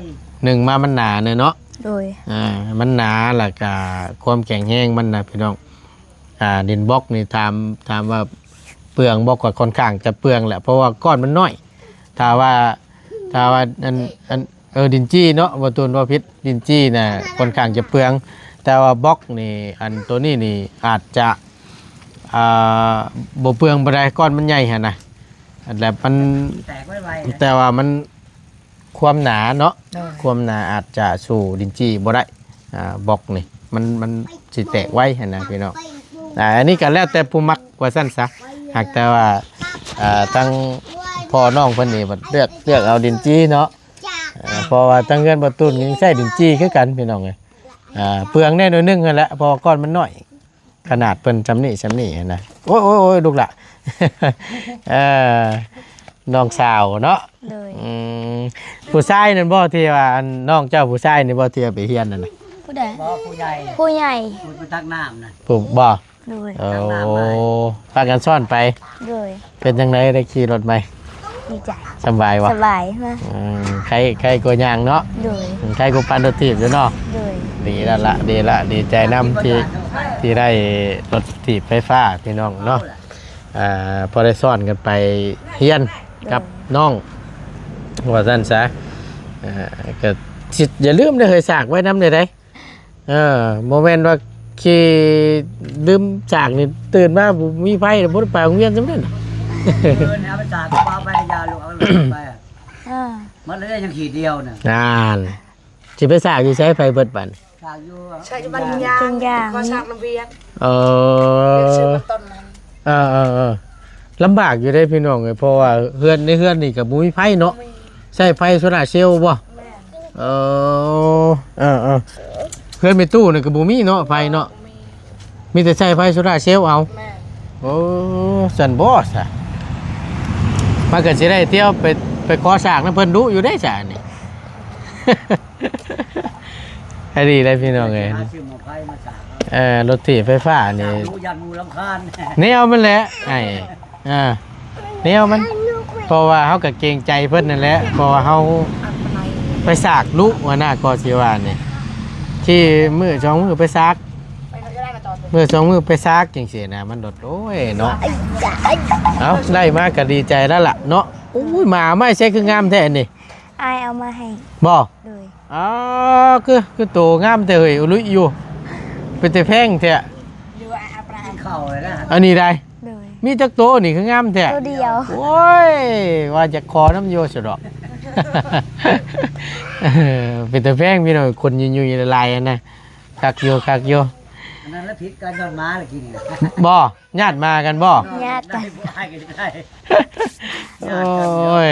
ໜຶ່ງມາມັນໜາແນ່ເນາະ ໂດຍ ອ່າ ມັນໜາ ແລ້ວກະຄວາມແຂງແຮງມັນນະພີ່ນ້ອງ ອ່າ ດິນບລັອກນີ້ ຖາມ ຖາມວ່າເປືອງບໍ່? ກໍຄ່ອນຂ້າງຈະເປືອງແຫຼະ ເພາະວ່າກ້ອນມັນນ້ອຍ ຖ້າວ່າ ຖ້າວ່າ ອັນ ອັນ ເອີ ດິນຈີ່ເນາະ ບໍ່ຕູນເວົ້າຜິດ ດິນຈີ່ນະຄ່ອນຂ້າງຈະເປືອງ ແຕ່ວ່າບລັອກນີ້ ອັນໂຕນີ້ນີ້ອາດຈະ ອ່າ ບໍ່ເປືອງປານໃດ ກ້ອນມັນໃຫຍ່ຫັ້ນນະ ແລ້ວມັນ ແຕກໄວໆ ແຕ່ວ່າມັນ ຄວາມໜາເນາະ ໂດຍ ຄວາມໜາອາດຈະສູ້ດິນຈີ່ບໍ່ໄດ້ ອ່າ ບລັອກນີ້ ມັນ ມັນຊິແຕກໄວຫັ້ນນະພີ່ນ້ອງ ອ່າ ອັນນີ້ກໍແລ້ວແຕ່ຜູ້ມັກວ່າຊັ້ນຊະ ຫາກແຕ່ວ່າ ອ່າ ທາງພໍ່ນ້ອງເພິ່ນນີ້ເລືອກ ເລືອກເອົາດິນຈີ່ເນາະ ອ່າ ເພາະວ່າທາງເຮືອນບໍ່ຕູນກໍຍັງໃຊ້ດິນຈີ່ຄືກັນພີ່ນ້ອງເອີຍ ອ່າ ເປືອງແດ່ໜ້ອຍໜຶ່ງຫັ້ນແຫຼະ ເພາະວ່າກ້ອນມັນນ້ອຍ ຂະໜາດເພິ່ນຊ່ຳນີ້ຊ່ຳນີ້ຫັ້ນນະ ໂອ້ຍ ໂອ້ຍ ໂອ້ຍ ລູກຫຼະ ເອີ ນ້ອງສາວເນາະ ໂດຍ ອືມ ຜູ້ຊາຍນັ້ນບໍ່ ທີ່ວ່າ ອັນ ນ້ອງເຈົ້າຜູ້ຊາຍນີ້ບໍ່ ທີ່ວ່າໄປຮຽນນັ້ນນະ? ຜູ້ໃດ? ບໍ່ ຜູ້ໃຫຍ່ ຜູ້ໃຫຍ່ ຜູ້ໄປຕັກນ້ຳນະ ຜູ້ບໍ່? ໂດຍ ເອີ ຕັກນ້ຳໄປ ພາກັນຊ້ອນໄປ ໂດຍ ເປັນຈັ່ງໃດ ໄດ້ຂີ່ລົດໃໝ່? ດີໃຈ ສຳບາຍບໍ່? ສະບາຍມາກ ອືມ ໄຄ ໄຄກວ່າຍ່າງເນາະ ໂດຍ ອືມ ໄຄກວ່າປັ່ນລົດຖີບຢູ່ເນາະ ໂດຍ ດີແລ້ວລະ ດີລະ ດີໃຈນຳທີ່ ທີ່ໄດ້ລົດຖີບໄຟຟ້າພີ່ນ້ອງເນາະ ອ່າ ພໍໄດ້ຊ້ອນກັນໄປຮຽນ ໂດຍ ກັບນ້ອງ ວ່າຊັ້ນຊະ ອ່າ ກໍຊິ ຢ່າລືມເດີ ເຮີ້ຍ ສາກໄວ້ນຳແດ່ໃດ ເອີ ບໍ່ແມ່ນວ່າຂີ່ລືມສາກນີ້ ຕື່ນມາບໍ່ມີໄຟ ບໍ່ໄດ້ໄປໂຮງຮຽນຊ້ຳນັ້ນ ເອີ ເອົາໄປສາກ ເອົາໄປໃຫ້ຍາລູກ ເອົາໄປ ເອີ ມັນເລີຍຍັງຂີດດຽວນະ ນັ້ນ ຊິໄປສາກຢູ່ໃສໄຟເບິດບາດນີ້? ສາກຢູ່ ໃຊ້ຢູ່ບ້ານ ບ້ານ ຍ່າງ ເປັນຢ່າງ ຂໍສາກນຳວຽງ ເອີ ວຽງຊື່ມັນຕົ້ນນັ້ນ ເອີໆໆ ລຳບາກຢູ່ເດ້ພີ່ນ້ອງເອີຍ ເພາະວ່າເຮືອນ ໃນເຮືອນນີ້ກໍບໍ່ມີໄຟເນາະ ບໍ່ມີ ໃຊ້ໄຟໂຊລາເຊວບໍ່? ແມ່ນ ເອີ ເອີໆ ເຮືອນແມ່ຕູ້ນີ້ກໍບໍ່ມີເນາະ ໄຟເນາະ ບໍ່ມີ ມີແຕ່ໃຊ້ໄຟໂຊລາເຊວເອົາ ແມ່ນ ໂອ້ ຊັ້ນບໍ່ຊະ ມັນກໍຊິໄດ້ທ່ຽວໄປ ໄປຂໍສາກນຳເພິ່ນດຸຢູ່ເດ້ຊະອັນນີ້ ອັນນີ້ແຫຼະພີ່ນ້ອງເອີຍ ຫາຊື້ໝໍ້ໄຟມາສາກ ເອີ ລົດຖີບໄຟຟ້ານີ້ ສາກດຸຢ້ານໝູ່ລຳຄານ ແນວມັນແຫຼະ ອ້າຍ ອ່າ ແນວມັນ ເພາະວ່າເຮົາກໍເກງໃຈເພິ່ນນັ້ນແຫຼະ ເພາະວ່າເຮົາໄປສາກດຸຫັ້ນນະ ກໍຊິວ່ານີ້ ທີ່ມື້ສອງມື້ໄປສາກ ມື້ສອງມື້ໄປສາກຈັ່ງຊີ້ນະ ມັນໂດດ ໂອ້ຍເນາະ ເອົາ ໄດ້ມາກໍດີໃຈແລ້ວລະເນາະ ໂອ້ຍ ໝາມາໃສ່ຄືງາມແທ້ນີ້ ອ້າຍເອົາມາໃຫ້ ບໍ່? ໂດຍ ອໍ ຄື ຄືໂຕງາມແທ້ເຮີ້ຍ ອຸລຸຍຢູ່ ເປັນຕາແພງແທ້ ກິນເຂົ້າແລ້ວນະ ອັນນີ້ໄດ໋ ໂດຍ ມີຈັກໂຕນີ້ຄືງາມແທ້? ໂຕດຽວ ໂອ້ຍ ວ່າຈະຂໍນຳຢູ່ຊັ້ນດອກ ເປັນຕາແພງພີ່ນ້ອງ ຂົນຫຍຸ້ຍໆຫຼາຍໆຫັ້ນນະ ຄັກຢູ່ ຄັກຢູ່ ອັນນັ້ນລະຜິດກັນຍ້ອນໝາລະກິນ ບໍ່? ຍາດໝາກັນບໍ່? ຍາດກັນ ໂອ້ຍ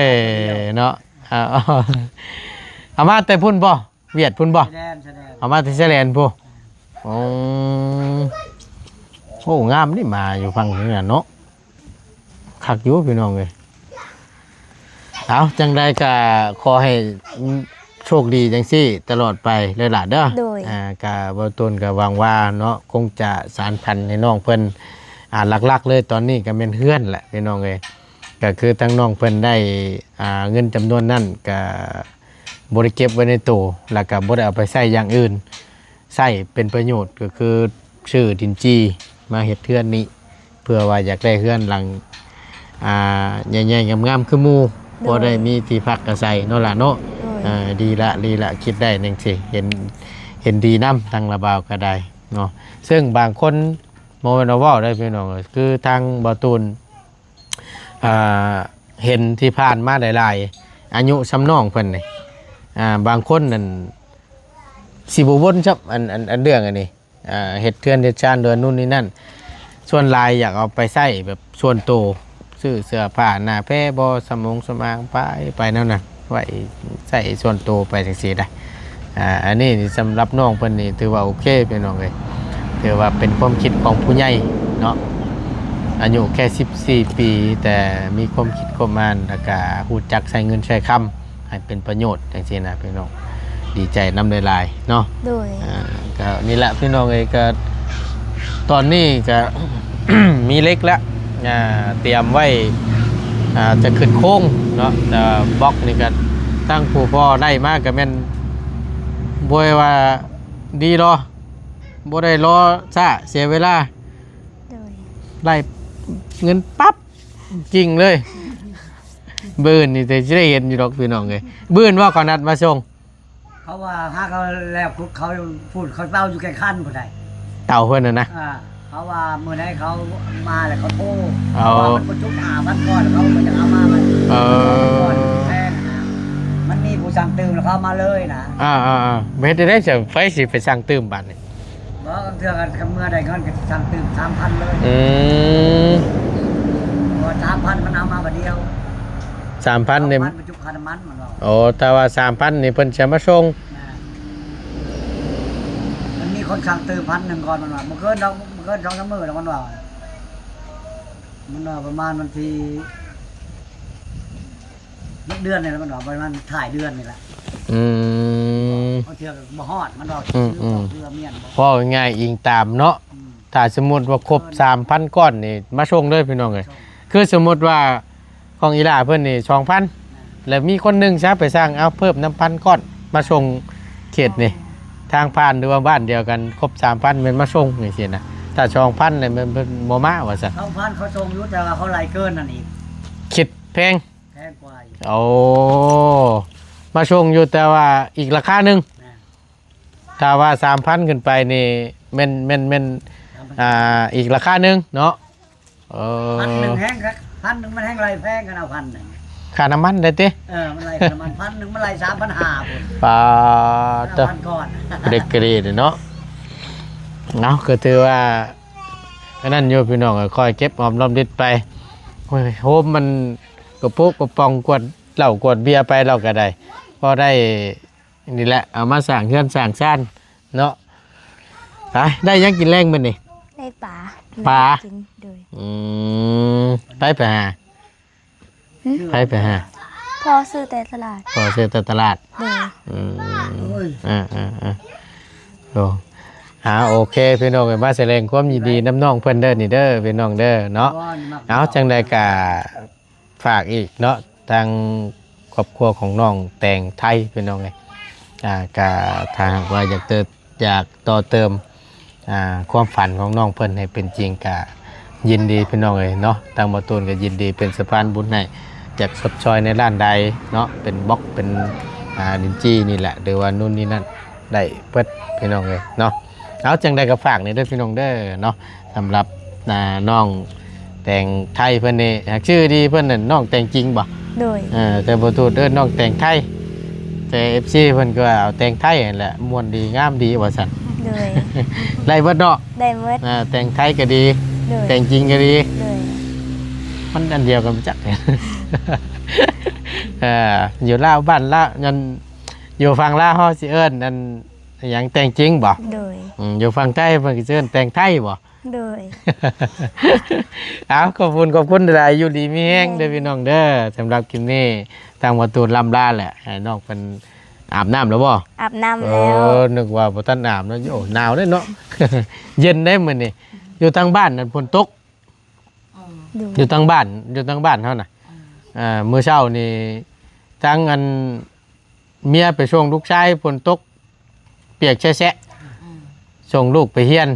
ເນາະ ເອົາ ເອົາມາແຕ່ພຸ້ນບໍ່? ຫວຽດພຸ້ນບໍ່? ຊາຍແດນ ຊາຍແດນ ເອົາມາແຕ່ຊາຍແດນພຸ້ນ ອືມ ໂອ້ ງາມເດ້ໝາຢູ່ຝັ່ງນີ້ນະເນາະ ຄັກຢູ່ພີ່ນ້ອງເອີຍ ເອົາ ຈັ່ງໃດກໍຂໍໃຫ້ໂຊກດີຈັ່ງຊີ້ຕະຫຼອດໄປເດີຫຼານເດີ ໂດຍ ອ່າ ກະເວົ້າຕົ້ນກະຫວັງວ່າເນາະ ຄົງຈະສານຝັນໃຫ້ນ້ອງເພິ່ນ ອ່າ ຫຼັກໆເລີຍຕອນນີ້ກະແມ່ນເຮືອນແຫຼະພີ່ນ້ອງເອີຍ ກະຄືທາງນ້ອງເພິ່ນໄດ້ ອ່າ ເງິນຈຳນວນນັ້ນກະ ບໍ່ໄດ້ເກັບໄວ້ໃນໂຕ ແລ້ວກໍບໍ່ໄດ້ເອົາໄປໃຊ້ຢ່າງອື່ນ ໃຊ້ເປັນປະໂຫຍດ ກໍຄືຊື້ດິນຈີ່ມາເຮັດເຮືອນນີ້ ເພື່ອວ່າຢາກໄດ້ເຮືອນຫຼັງ ອ່າ ໃຫຍ່ໆ ງາມໆ ຄືໝູ່ ໂດຍ ພໍໄດ້ມີທີ່ພັກອາໄສເນາະຫຼານເນາະ ໂດຍ ເອີ ດີລະ ດີລະ ຄິດໄດ້ຈັ່ງຊີ້ ເຫັນ ເຫັນດີນຳ ທາງລາວບ່າວກໍໄດ້ເນາະ ເຊິ່ງບາງຄົນ ບໍ່ແມ່ນວ່າເວົ້າໄດ້ພີ່ນ້ອງ ຄືທາງບ່າວຕູນ ອ່າ ເຫັນທີ່ຜ່ານມາຫຼາຍໆ ອາຍຸສ່ຳນ້ອງເພິ່ນນີ້ ອ່າ ບາງຄົນນັ້ນຊິບໍ່ວົນຊ້ຳ ອັນ ອັນ ອັນເລື່ອງອັນນີ້ ອ່າ ເຮັດເຮືອນເຮັດຊານໂດຍນັ້ນນີ້ນັ້ນ ສ່ວນຫຼາຍຢາກເອົາໄປໃຊ້ແບບສ່ວນໂຕ ຊື້ເສື້ອຜ້າໜ້າແພບໍ່ ສະໝົງສະໝາງໄປ ໄປແນວນັ້ນ ໄວ້ໃຊ້ສ່ວນໂຕໄປຈັ່ງຊີ້ນະ ອ່າ ອັນນີ້ນີ້ສຳລັບນ້ອງເພິ່ນນີ້ຖືວ່າໂອເຄພີ່ນ້ອງເອີຍ ຖືວ່າເປັນຄວາມຄິດຂອງຜູ້ໃຫຍ່ເນາະ ອາຍຸແຄ່ສິບສີ່ປີ ແຕ່ມີຄວາມຄິດຄວາມອ່ານ ແລ້ວກະຮູ້ຈັກໃຊ້ເງິນໃຊ້ຄຳໃຫ້ເປັນປະໂຫຍດຈັ່ງຊີ້ນະພີ່ນ້ອງ ດີໃຈນຳຫຼາຍໆເນາະ ໂດຍ ອ່າ ກະນີ້ແຫຼະພີ່ນ້ອງເອີຍ ກະຕອນນີ້ກະ ມີເຫຼັກແລ້ວ ອ່າ ຕຽມໄວ້ ອ່າ ຈະຂຶ້ນໂຄງເນາະ ແຕ່ບລັອກນີ້ກໍທາງຜູ້ພໍ່ໄດ້ມາກໍແມ່ນບໍ່ໄດ້ວ່າດີລໍ ບໍ່ໄດ້ລໍຊ້າເສຍເວລາ ໂດຍ ໄດ້ເງິນປັບກິ້ງເລີຍ ມື້ອື່ນນີ້ແຕ່ຊິໄດ້ເຫັນຢູ່ດອກພີ່ນ້ອງເອີຍ ມື້ອື່ນບໍ່ເຂົານັດມາສົ່ງ? ເຂົາວ່າຫາເຂົາແລ້ວ ເຂົາພຸ້ນ ເຂົາເຕົ້າຢູ່ແກ່ງຄັນພຸ້ນໃດ ເຕົາເພິ່ນນະນະ ອ່າ ເຂົາວ່າມື້ໃດເຂົາມາແລ້ວເຂົາໂທ ເອົາ ເພາະວ່າມັນປະຈຸກຫ້າພັນກ້ອນ ເຂົາກໍຈະເອົາມາມັນ ເອີ ແພງນະ ມັນມີຜູ້ສັ່ງຕື່ມແລ້ວເຂົາເອົາມາເລີຍນະ ອ່າໆໆ ເຮັດໄດ້ໃດ ໃຜຊິໄປສັ່ງຕື່ມບາດນີ້? ບໍ່ ບາງເທື່ອກໍເມື່ອໄດ້ເງິນກໍສັ່ງຕື່ມສາມພັນເລີຍ ອືມ ເພາະວ່າສາມພັນມັນເອົາມາບາດດຽວ ສາມພັນນີ້ ສອງພັນ ຈຸກຄ່ານ້ຳມັນ ມັນວ່າ ໂອ້ ແຕ່ວ່າສາມພັນນີ້ເພິ່ນຈະມາສົ່ງ ແມ່ນ ມັນມີຄົນສັ່ງຕື່ມພັນໜຶ່ງກ່ອນ ມັນວ່າ ບໍ່ເກີນດອກ ບໍ່ເກີນສອງສາມມື້ດອກ ມັນວ່າ ມັນວ່າປະມານວັນທີ ເບິດເດືອນນີ້ແຫຼະ ມັນວ່າ ປະມານທ້າຍເດືອນນີ້ແຫຼະ ອືມ ບາງເທື່ອກໍບໍ່ຮອດ ມັນວ່າ ອືມໆ ເທື່ອເມຍນບໍ່ ເວົ້າງ່າຍໆ ອີງຕາມເນາະ ອືມ ຖ້າສົມມຸດວ່າຄົບສາມພັນກ້ອນນີ້ ມາສົ່ງເລີຍພີ່ນ້ອງເອີຍ ຄືສົມມຸດວ່າຂອງອີ່ຫຼ້າເພິ່ນນີ້ສອງພັນ ແລ້ວມີຄົນໜຶ່ງຊະໄປສັ່ງ ເອົາເພີ່ມນຳພັນກ້ອນ ມາສົ່ງເຂດນີ້ ທາງຜ່ານ ຫຼືວ່າບ້ານດຽວກັນ ຄົບສາມພັນແມ່ນມາສົ່ງຈັ່ງຊີ້ນະ ຖ້າສອງພັນນີ້ແມ່ນເພິ່ນບໍ່ມາວ່າຊັ້ນ ສອງພັນເຂົາສົ່ງຢູ່ ແຕ່ວ່າເຂົາໄລ່ເກີນນັ້ນອີກ ຄິດແພງ ແພງກວ່າອີກ ໂອ້ ມາສົ່ງຢູ່ ແຕ່ວ່າອີກລາຄາໜຶ່ງ ແມ່ນ ຖ້າວ່າສາມພັນຂຶ້ນໄປນີ້ແມ່ນ ແມ່ນ ແມ່ນ ສາມພັນ ອ່າ ອີກລາຄາໜຶ່ງເນາະ ເອີ ພັນໜຶ່ງແຮງຄັກ ພັນໜຶ່ງມັນແຮງໄລ່ແພງ ຄັນເອົາພັນໜຶ່ງ ຄ່ານ້ຳມັນໄດ້ຕິ? ເອີ ມັນໄລ່ຄ່ານ້ຳມັນພັນໜຶ່ງ ມັນໄລ່ສາມພັນຫ້າພຸ້ນ ປາດໂທ້ ຫ້າພັນກ່ອນ ເດັກກະດີເນາະ. ເອົາ ກໍຖືວ່າອັນນັ້ນຢູ່ພີ່ນ້ອງ ຄ່ອຍເກັບຫອມລອມລິດໄປ. ໂອ້ຍ ໂຮມມັນກະປຸກະປ໋ອງ ກວດເຫຼົ້າກວດເບຍໄປ ເຮົາກໍໄດ້ ພໍໄດ້ນີ້ແຫຼະ ເອົາມາສ້າງເຮືອນສ້າງຊານເນາະ. ໄປ ໄດ້ຫຍັງກິນແລງມື້ນີ້? ໄດ້ປາ ປາ ກິນ ໂດຍ ອືມ ໃຜໄປຫາ? ຫຶ? ໃຜໄປຫາ? ພໍ່ຊື້ແຕ່ຕະຫຼາດ ພໍ່ຊື້ແຕ່ຕະຫຼາດ ໂດຍ ອືມ ໂອ້ຍ ເອີໆໆ ໂອ້ ອ່າ ໂອເຄ ພີ່ນ້ອງເອີຍ ມາສະແດງຄວາມຍິນດີນຳນ້ອງເພິ່ນເດີນີ້ເດີ ພີ່ນ້ອງເດີເນາະ. ເອົາ ຈັ່ງໃດກະຝາກອີກເນາະ ທາງຄອບຄົວຂອງນ້ອງແຕງໄທ ພີ່ນ້ອງເອີຍ ອ່າ ກະຖ້າຫາກວ່າຢາກເຕີ ຢາກຕໍ່ເຕີມ ອ່າ ຄວາມຝັນຂອງນ້ອງເພິ່ນໃຫ້ເປັນຈິງ ກະຍິນດີພີ່ນ້ອງເອີຍເນາະ. ທາງບ່າວຕູນກໍຍິນດີເປັນສະພານບຸນໃຫ້ ຢາກຊົດຊ່ອຍໃນດ້ານໃດເນາະ ເປັນບລັອກ ເປັນ ອ່າ ດິນຈີ່ນີ້ແຫຼະ ຫຼືວ່ານູ່ນນີ້ນັ້ນ ໄດ້ເບິດພີ່ນ້ອງເອີຍເນາະ. ເອົາ ຈັ່ງໃດກໍຝາກນີ້ເດີພີ່ນ້ອງເດີເນາະ ສຳລັບ ອ່າ ນ້ອງແຕງໄທເພິ່ນນີ້ ຫາກຊື່ດີເພິ່ນນັ້ນ ນ້ອງແຕງຈິງບໍ່? ໂດຍ ເອີ ແຕ່ບໍ່ຖືກເອີ້ນນ້ອງແຕງໄທ ແຕ່ເອັຟຊີເພິ່ນກໍວ່າເອົາແຕງໄທຫັ້ນແຫຼະ ມ່ວນດີງາມດີວ່າຊັ້ນ ໂດຍ ໄດ້ເບິດເນາະ ໄດ້ເບິດ ອ່າ ແຕງໄທກໍດີ ໂດຍ ແຕງຈິງກໍດີ ໂດຍ ມັນອັນດຽວກັນຈັກ ເອີ ຢູ່ລາວ ບ້ານລາວນັ້ນ ຢູ່ຝັ່ງລາວເຮົາຊິເອີ້ນອັນຫຍັງ ແຕງຈິງບໍ່? ໂດຍ ອືມ ຢູ່ຝັ່ງໄທເພິ່ນກໍຊິເອີ້ນແຕງໄທບໍ່? ໂດຍ ເອົາ ຂອບຄຸນ ຂອບຄຸນຫຼາຍໆ ຢູ່ດີມີແຮງເດີ ແມ່ນ ພີ່ນ້ອງເດີ. ສຳລັບຄລິບນີ້ ທາງບ່າວຕູນລ່ຳລາແຫຼະ ໃຫ້ນ້ອງເພິ່ນອາບນ້ຳແລ້ວບໍ່? ອາບນ້ຳແລ້ວ ເອີ ນຶກວ່າບໍ່ທັນອາບເນາະ. ໂອ້ ໜາວເດ້ເນາະ ເຢັນເດ້ມື້ນີ້. ຢູ່ທາງບ້ານນັ້ນຝົນຕົກ? ໂດຍ ຢູ່ທາງບ້ານ ຢູ່ທາງບ້ານເຮົານະ ເອີ ອ່າ ມື້ເຊົ້ານີ້ ທັງອັນ ເມຍໄປສົ່ງລູກຊາຍ ຝົນຕົກ ປຽກແຊະໆ ອືມ ສົ່ງລູກໄປຮຽນ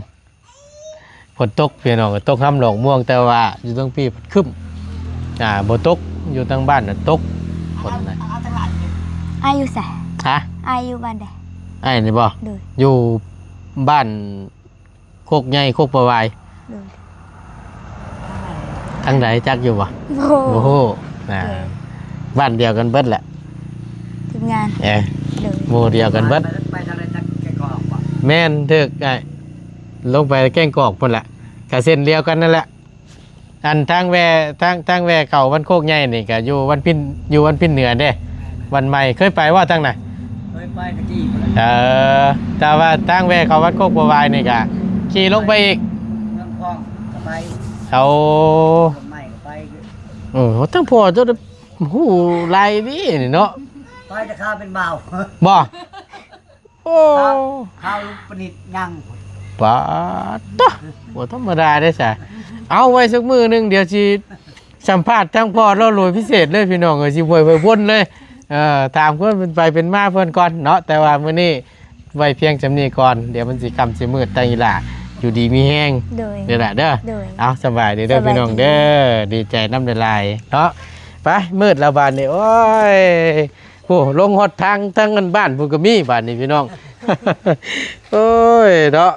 ຝົນຕົກ ພີ່ນ້ອງ ຕົກຮຳດອກມ່ວງ ແຕ່ວ່າຢູ່ທາງພີ້ພັດຄຶ້ມ ອ່າ ບໍ່ຕົກ ຢູ່ທາງບ້ານນະຕົກ ຝົນນະ. ອ້າຍຢູ່ໃສ? ຮະ? ອ້າຍຢູ່ບ້ານໃດ? ອ້າຍນີ້ບໍ່? ໂດຍ ຢູ່ບ້ານ ໂຄກໃຫຍ່ ໂຄກປະວາຍ ໂດຍ ທາງໃດຈັກຢູ່ບໍ່? ບໍ່ ບໍ່ຮູ້ນະ ໂດຍ ບ້ານດຽວກັນເບິດແຫຼະ ທີມງານ ເອີ ໂດຍ ໝູ່ດຽວກັນເບິດ ໄປ ໄປທາງໃດ ຈາກແກ້ງກອກບໍ່? ແມ່ນ ຖືກ ອ້າຍ ລົງໄປແກ້ງກອກພຸ້ນແຫຼະ ກະເສັ້ນດຽວກັນນັ້ນແຫຼະ. ອັນທາງແວ່ ທາງ ທາງແວ່ເຂົ້າບ້ານໂຄກໃຫຍ່ນີ້ກະຢູ່ບ້ານພິນ ຢູ່ບ້ານພິນເໜືອເດ້ ບ້ານໃໝ່ ເຄີຍໄປບໍ່ທາງນັ້ນ? ເຄີຍໄປແຕ່ກີ້ພຸ້ນແຫຼະ ເອີ ແຕ່ວ່າທາງແວ່ເຂົ້າວັດໂຄກປະວາຍນີ້ກະຂີ່ລົງໄປອີກ ເມືອງພອງກໍໄປ ເອົາ ເມືອງໃໝ່ກໍໄປ ເອີ ທັງພໍ່ເຈົ້າຮູ້ຫຼາຍເດ້ນີ້ເນາະ ໄປແຕ່ຂ້າເປັນບ່າວ ບໍ່? ໂອ້ ຂ້າວ ຂ້າວລຸງປະນິດຍັງ ປາດໂທ້ ບໍ່ທຳມະດາເດ້ຊະ. ເອົາ ໄວ້ສັກມື້ໜຶ່ງ ດຽວຊິ ສຳພາດທາງພໍ່ລາວໂດຍພິເສດເລີຍພີ່ນ້ອງເອີຍ ຊິໄວໆວົນເລີຍ ເອີ ຖາມຄວາມເປັນໄປເປັນມາເພິ່ນກ່ອນເນາະ. ແຕ່ວ່າມື້ນີ້ໄວ້ພຽງສ່ຳນີ້ກ່ອນ ດຽວມັນຊິຄ່ຳຊິມືດ ທາງອີ່ຫຼ້າຢູ່ດີມີແຮງ ໂດຍ ເດີຫຼ້າເດີ ໂດຍ ເອົາ ສະບາຍດີເດີ ສະບາຍດີ ພີ່ນ້ອງເດີ ດີໃຈນຳຫຼາຍໆເນາະ. ໄປ ມືດແລ້ວບາດນີ້ ໂອ້ຍ ໂອ້ ລົງຮອດທາງ ທາງອັນບ້ານພຸ້ນກໍມີບາດນີ້ພີ່ນ້ອງ ໂອ້ຍເນາະ.